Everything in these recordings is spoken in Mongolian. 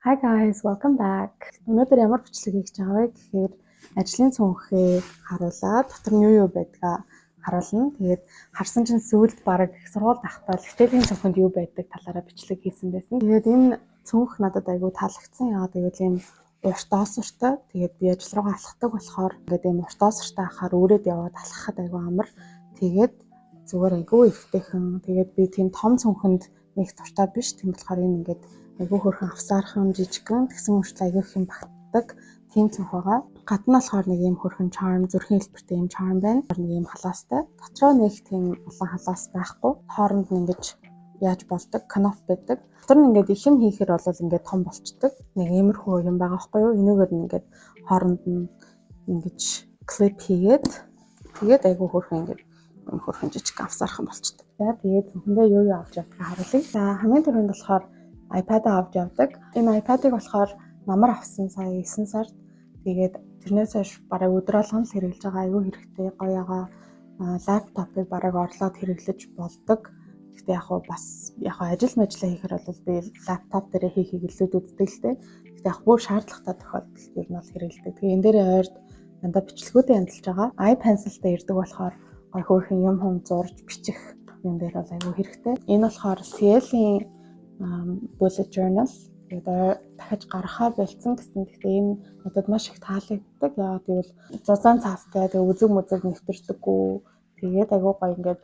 Hi guys, welcome back. Өнөөдөр ямар бичлэг хийж байгаа вэ гэхээр ажлын цүнхээ харуулаад дотор нь юу юу байдгаа харуулна. Тэгээд харсан чинь сүүлд бараг их сургуульд байхдаа хичээлийн цүнхэнд юу байдаг талаараа бичлэг хийсэн байсан. Тэгээд энэ цүнх надад айгүй таалагдсан. Яагаад гэвэл ийм урт оосортой. Тэгээд би ажил руугаа алхдаг болохоор ингээд ийм урт оосортой ахаар үүрээд яваад алхахад айгүй амар. Тэгээд зүгээр айгүй эвтэйхэн. Тэгээд би тийм том цүнхэнд нэг дуртай биш. Тийм болохоор энэ ингээд айгүй хөөрхөн авсаархан, жижигхэн, тэгсэн мөртлөө айгүй их юм багтдаг тийм цүнх байгаа. Гадна болохоор нэг юм хөөрхөн charm, зүрхийн хэлбэртэй юм charm байна. Нэг юм халаастай. Дотроо нэг тийм олон халаас байхгүй. Хооронд нь ингэж яаж болдог, кноп байдаг. Дотор нь ингээд их юм хийхээр бол ингээд том болчдөг. Нэг иймэрхүү юм байгаа байхгүй юу? Энүүгээр нь ингээд хооронд нь ингэж clip хийгээд, тэгээд айгүй хөөрхөн ингээд юм хөөрхөн жижиг авсаархан болчдөг. За, тэгээд цүнхэндээ юу юу авч явдгийг харуулъя. За, хамгийн түрүүнд болохоор iPad-а авч явдаг. Энэ iPad-ыг болохоор намар авсан сая 9 сард. Тэгээд тэрнээс хойш бараг өдөр болгон л хэрэглэж байгаа, айгүй хэрэгтэй, гоё ягаа. Лаптопыг бараг орлоод хэрэглэж болдог. Гэхдээ яг хуу бас яг хуу ажил мэжлээ хийхээр бол би лаптоп дээр хийхийг илүү үздэг л дээ. Гэхдээ яг бүр шаардлагатай тохиолдолд ер нь бол хэрэглэдэг. Тэгээ энэ дээрээ ойрд дандаа бичлэгүүдээ янзалж байгаа. iPencil-тай ирдэг болохоор гоё хөөрхөн юм хүм зурж бичих юм дээр бол айгүй хэрэгтэй. Энэ болохоор Ciel-ийн bullet journal. Тэгээд дахиж гаргахаа больцсон гэсэн. Гэхдээ энэ надад маш их таалагддаг. Яагаад гэвэл зузаан цаастай, тэгээ үзэг мүзэг нэвтэрдэггүй. Тэгээд айгүй гоё ингээд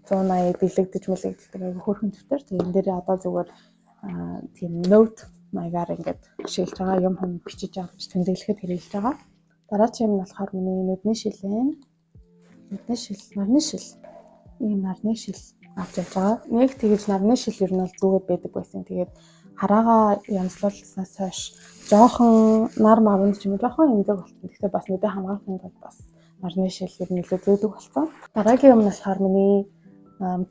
180 дэлэгдэж мэлэгддэг, айгүй хөөрхөн дэвтэр. Тэгээд энэ дээр одоо зүгээр тийм note маягаар ингээд ашиглаж байгаа, юм хүм бичиж авч тэмдэглэхэд хэрэглэж байгаа. Дараагийн юм нь болохоор миний нүдний шил байна. Нүдний шил, нарны шил. Ийм нарны шил авч явж байгаа. Нэг тэгэж нарны шил ер нь бол зүүгээд байдаг байсан. Тэгээд хараагаа янзлуулснаас хойш жоохон нар маранд ч юм уу жоохон эмзэг болсон. Гэхдээ бас нүдээ хамгаалахын тулд бас нарны шил ер нь илүү зүүдэг болсон. Дараагийн юм нь болохоор миний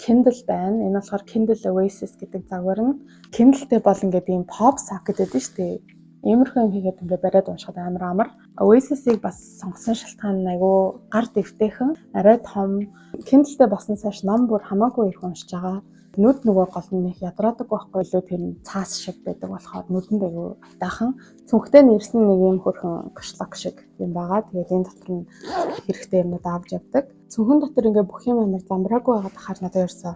Kindle байна. Энэ болохоор Kindle Oasis гэдэг загвар нь. Kindle-тэй бол ингээд ийм pop socket гэдэг нь шүү дээ. Иймэрхүү юм хийгээд ингээд бариад уншихад амар амар. Oasis-ыг бас сонгосон шалтгаан нь айгүй гар дэвтэйхэн, арай том. Kindle-тэй болсноос хойш ном бүр хамаагүй их уншиж байгаа. Нүд нөгөө гол нь их ядраадаг байхгүй, илүү тэр цаас шиг байдаг болохоор нүдэнд айгүй айтаахан. Цүнхтэй нь ирсэн нэг юм хөөрхөн кошелёк шиг юм байгаа. Тэгээд энэ дотор нь хэрэгтэй юмнууд авч явдаг. Цүнхэн дотор ингээ бүх юм амар замбраагүй байгаад ахаар надад ерөөсөө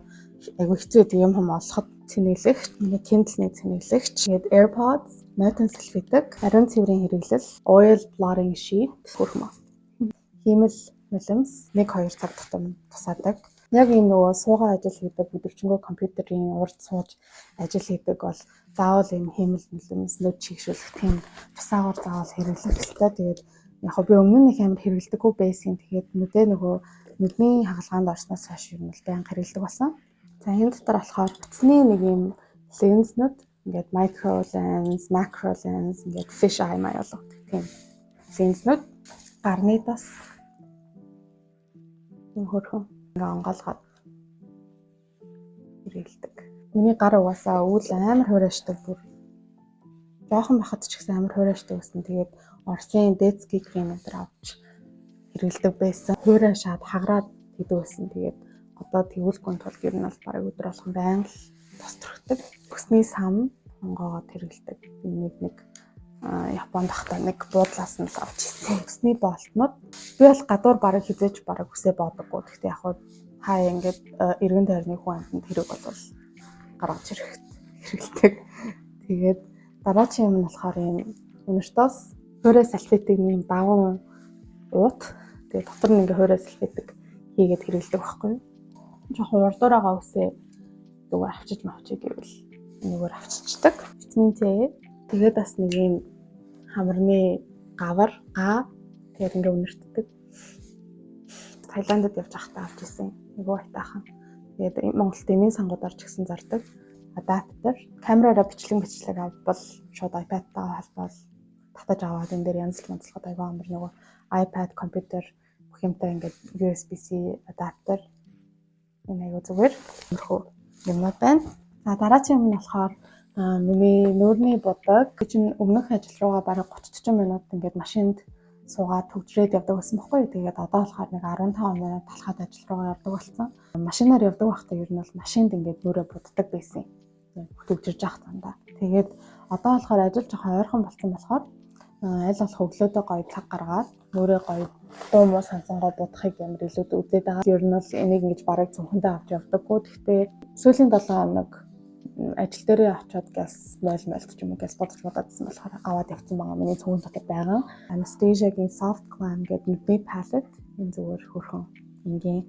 айгүй хэцүү байдаг юм хүм олоход. Цэнэглэгч, миний Kindle-ний цэнэглэгч, тэгээд AirPods, нойтон салфетик, ариун цэврийн хэрэглэл, oil blotting sheet, хөөрхөн маст. Хиймэл нулимс 1 2 цаг тутам тусаадаг. Яг ийм нөгөө суугаа ажил хийдэг, өдөржингөө компьютерийн урд сууж ажил хийдэг бол заавал ийм хиймэл нулимс, нүд чийгшүүлэх тийм тусаагаар заавал хэрэглэх ёстой. Тэгээд яг би өмнө нь их амар хэрэглэдэггүй байсан. Тэгээд нүдээ нөгөө нүдний хагалгаанд орсноос хойш юм бол байнга хэрэглэдэг болсон. За, энэ дотор болохоор утасны нэг юм лензнүүд, ингээд micro lens, macro lens, ингээд fish eye маяг болгодог тийм лензнүүд, гарны дас, юм хөөрхөн ингээ онгойлгоод хэрэглэдэг. Миний гар угаасаа өвөл амар хуурайшдаг, бүр жоохон байхад ч гэсэн амар хуурайшдаг гэсэн. Тэгээд Оросын детский крем энэ төр авч хэрэглэдэг байсан. Хуурай шаад хагараад хийдэг байсан. Тэгээд одоо тэгүүлэхгүй тулд ер нь бол бараг өдөр болгон байнга л тос түрхдэг. Үсний сам онгоогоод хэрэглэдэг. Нэг нэг Японд байхдаа нэг буудлаас нь л авч ирсэн. Үсний боолтнууд. Би бол гадуур бараг хэзээ ч бараг үсээ боодоггүй. Гэхдээ яг хаа ингээд эргэн тойрны хүн амьтанд хэрэг болвол гаргаж ирэхэд хэрэглэдэг. Тэгээд дараагийн юм нь болохоор ийм үнэртос хуурай салфетик ийм даван уут. Тэгээд дотор нь ингээ хуурай салфетик хийгээд хэрэглэдэг байхгүй юу? Жоохон урдуураагаа үсээ зүгээр авчиж мавчиг гэвэл энэгээр авчичдаг. Витамин С. Тэгээд бас нэг ийм хамарны гавар га, тэгээд ингээ үнэртдэг. Таиландд явж байхдаа авч ирсэн. Нөгөө айтаахан. Тэгээд Монголд эмийн сангуудаар ч гэсэн зардаг. Адаптер. Камераараа бичлэг бичлэг авбал шууд iPad-тайгаа холбоол татаж аваад энэ дээр янзлж манзлахад айгүй амар, нөгөө iPad, компьютер бүх юмтай ингээд USB-C адаптер, энэ айгүй зүгээр. Иймэрхүү юмнууд байна. За, дараагийн юм нь болохоор миний нүүрний будаг. Би чинь өмнөх ажил руугаа бараг 30 40 минут ингээд машинд суугаад түгжрээд явдаг байсан байхгүй юу. Тэгээд одоо болохоор нэг 15 минут талхаад ажил руугаа явдаг болсон. Машинаар явдаг байхдаа ер нь бол машинд ингээд нүүрээ буддаг байсан. Түгжирж явах замдаа. Тэгээд Одоо болохоор ажил жоохон ойрхон болсон болохоор аль болох өглөөдөө гоё цаг гаргаад нүүрээ гоё дуу муу сансангоо будахыг амар илүүд үзээд байгаа. Ер нь бол энийг ингэж бараг цүнхэндээ авч явдаггүй. Гэхдээ сүүлийн 7 хоног ажил дээрээ очиод гялс мойл мойлт ч юм уу гялс будаж будаадсан болохоор аваад явцсан байгаа. Миний цүнхэн дотор байгаа. Anastasia-гийн Soft Glam гэдэг нүдний palette, энэ зүгээр хөөрхөн энгийн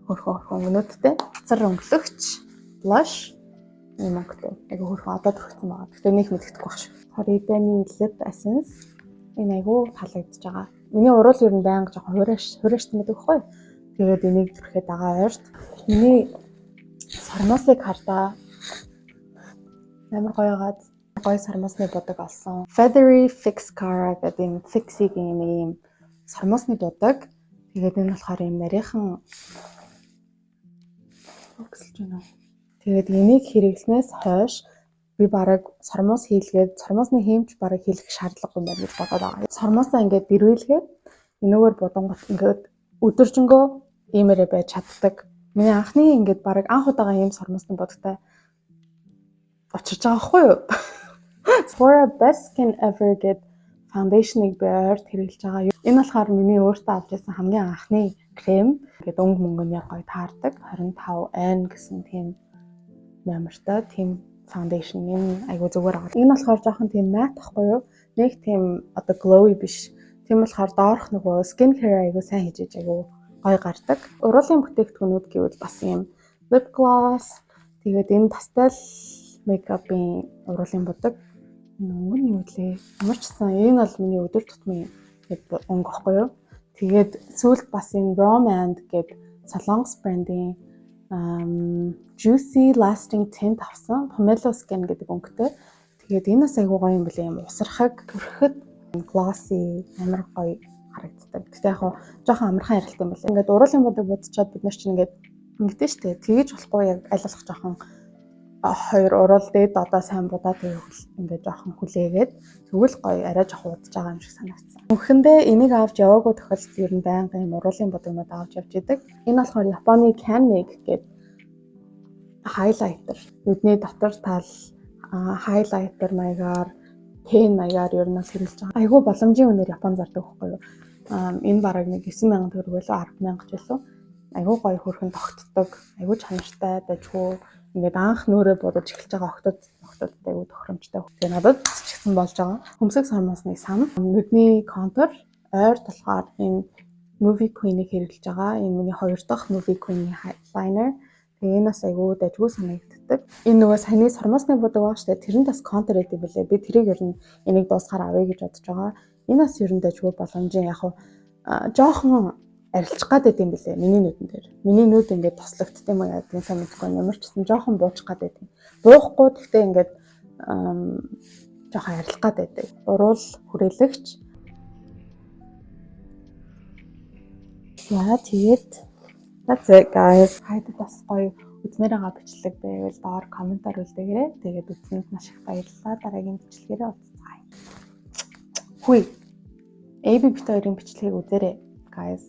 хөөрхөн хөөрхөн өнгөнүүдтэй. Цацар өнгөлөгч blush ийм өнгөтэй. Айгу хөөрхөн одоо түрхсэн байгаа. Гэхдээ нэг мэддэхгүй байх шиг. Torriden-ы Lip Essence, энэ айгу таалагдж байгаа. Миний уруул ер нь байнга жоохон хуурайш хуурайштай байдаг байхгүй юу? Тэгээд энийг түрхэд байгаа ойрт. Миний сормуусыг хардаа, амар гоё гаад гоё сормуусны будаг олсон. Feathery Fixcara гэдэг юм, Fixie-гийн нэг юм сормуусны будаг. Тэгээд энэ болохоор юм нарийнхан өгсөлж байна уу? Тэгээд энийг хэрэглэснээс хойш би бараг сормуус хийлгээд сормуусны хиймч бараг хийлгэх шаардлагагүй юм байна гэж бодоод байгаа. Сормуусаа ингээд дэрвэлгээд энүүгээр будангууд ингээд өдөржингөө иймэрээ байж чаддаг. Миний анхны ингээд бараг анх удаага ийм сормуусны будагтай учирч байгаа байхгүй юу? Sephora Best Skin Ever гэд foundation-ыг би ойрт хэрэглэж байгаа. Энэ болохоор миний өөртөө авч ирсэн хамгийн анхны крем. Ингээд өнгө мөнгө нь яг гоё таардаг. 25N гэсэн тийм номертой тийм foundation, энэ айгу зүгээр байгаа. Энэ болохоор жоохон тийм matte ахгүй юу? Нэг тийм одоо glowy биш. Тийм болохоор доорх нөгөө skin care айгу сайн хийж иж айгу гоё гардаг. Уруулын бүтээгдэхүүнүүд гэвэл бас юм lip gloss, тэгээд энэ pastel makeup-ын уруулын будаг. Энэ өнгө нь юу лээ? Ямар ч гэсэн энэ бол миний өдөр тутмын өнгө ахгүй юу? Тэгээд сүүлд бас энэ Romand гээд Солонгос брендийн Juicy Lasting Tint авсан. Pomelo Skin гэдэг өнгөтэй. Тэгээд энэ бас айгуу гоё юм билээ, юм усархаг, түрхэхэд glossy, амар гоё харагддаг. Гэтэ яг хуу жоохон амархан ярилт юм байна. Ингээд уруулын будаг будчаад бид нар чинь ингээд ингэдэж штэ. Тэгэж болохгүй, яг аль болох жоохон хоёр уруул дээд одоо сайн будаа, тэгээ ингээд жоохон хүлээгээд тэгвэл гоё арай жоохон удаж байгаа юм шиг санагдсан. Үнэхэндээ энийг авч яваагүй тохиолдолд ер нь байнга юм уруулын будагнууд авч явж идэг. Энэ болохоор Японы Canmake гэдэг highlighter. Нүдний дотор тал highlighter маягаар, тэн маягаар ер нь бол хэрэглэж байгаа. Айгүй боломжийн үнээр Япон зардаг байхгүй юу? Энэ бараг нэг 9000 төгрөг болоо 10,000 ч байлуу. Айгүй гоё хөөрхөн тогтдог. Айгүй чанартай, дажгүй, ингээд анх нүүрээ будаж эхэлж байгаа охтууд айгүй тохиромжтой. Тэгээ надад ч гэсэн болж байгаа. Хөмсөг сормуусны сан, нүдний контур, ойр болохоор энэ Movie Queen-ийг хэрэглэж байгаа. Энэ миний хоёр дахь Movie Queen-ийн liner. Тэгээ энэ бас айгүй дажгүй санагддаг. Энэ нөгөө саяны сормуусны будаг байгаа штэ. Тэр нь бас контур гэдэг юм билээ. Би тэрийг ер нь энийг дуусгаар авъя гэж бодож байгаа. Энэ бас ер нь дажгүй боломжийн, яг хуу жоохон арилчих гад байд юм билээ миний нүдэн дээр. Миний нүд ингээд тослогдд юм уу яадгийн сайн мэдэхгүй, ямар ч гэсэн жоохон буучих гад байд юм. Буухгүй, гэхдээ ингээд жоохон арилах гад байдаг. Уруул хүрээлэгч. За, тэгээд that's it, guys. Хайд бас гоё үзмээр байгаа бичлэг байвал доор comment-аар үлдээгээрэй. Тэгээд үзсэнд маш их баярлалаа. Дараагийн бичлэгээрээ уулзцаая. Хүй. AB бит хоёрын бичлэгийг үзээрэй, guys.